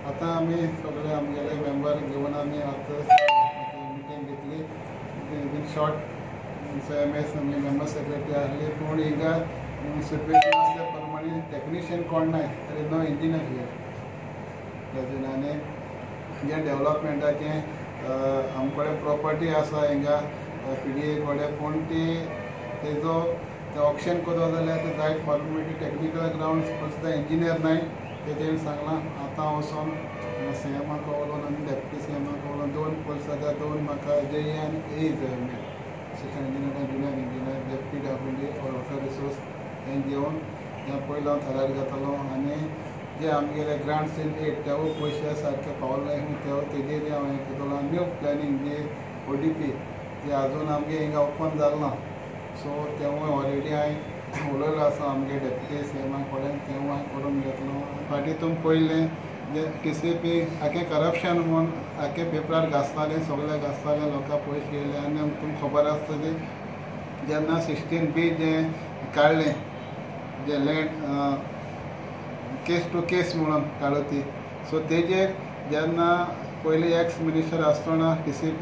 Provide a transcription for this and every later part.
आतां आमी सगळे आमगेले मेंबर घेवन आमी आतां मिटींग घेतली इन शॉर्ट एम एस आमगे मेंबर सेक्रेटरी आहली. पूण हिंगा सिट्युएशन आसल्या प्रमाणे टॅक्निशियन कोण नाय, तरी नो इंजिनियर here present. आनी जें डेवलपमेंटाचें आमचे कडेन प्रॉपर्टी आसा हिंगा पी डी ए कडेन, पूण ती तेजो ते ऑक्शन करता जाल्यार ते जायत फॉर्मेलिटी टॅक्निकल ग्रावंड सुद्दां इंजिनियर नाय ते तेणी सांगलां. आतां वचोन सी एमाक उलोवन आनी डेप्युटी सी एमाक उलोवन 2 पोस्ट जाता, 2 म्हाका जे ई आनी ए जाय main assistant engineer आनी junior engineer deputy W or water resource हें घेवन हें पयलो हांव थरार घेतलो. आनी जे आमगेले ग्रांट्स इन एड तेवूय पयशे सारके पावले तेवूय तेजेर हांव हें करतलो. न्यू प्लॅनिंग जे ओ डी पी जे आजून आमगे हिंगा ओपन जालें ना, सो तेवूय ऑलरेडी हांवें उलयलो आसा आमगे डेप्युटी सी एमा कडेन, तेवूय हांवें करून घेतलो. फाटीं तुमी पयलें जे टी सी पी आखे करप्शन म्हूण आखे पेपरार घासतालें, सगळे घासताले, लोकां पयशे गेले. आनी तुमकां खबर आसतली जेन्ना 16B जें काडलें जें लँड केस टू केस म्हणून काडलो ती, सो तेजेर जेन्ना पयलीं एक्स मिनिस्टर आसतना T C P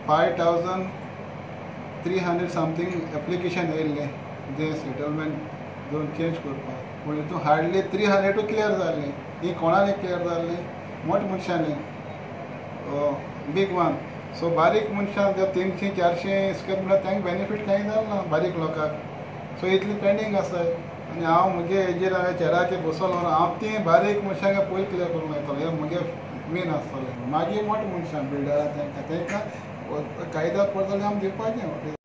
5300 something application येयल्लें जें सेटलमेंट दोन चेंज करपाक, पूण हितून हार्डली 300 क्लियर जाल्लें. ही कोणाली क्लियर जाल्ली? मोठ मनशांनी, बीग वन. सो बारीक मनशां जे 300-400 स्क्वेर म्हळ्यार तांकां बेनिफीट कांय जालें ना बारीक लोकांक. सो इतली पेंडींग आसा. आनी हांव म्हजे हेजेर हांवें चेराचेर बसलो, हांव ती बारीक मनशांक पयलीं क्लियर करूंक लायतलो, हें म्हजें मेन आसतलें. मागीर मोठ मनशां बिल्डरां तांकां तांकां कायदा पडटले आमी दिवपाचें.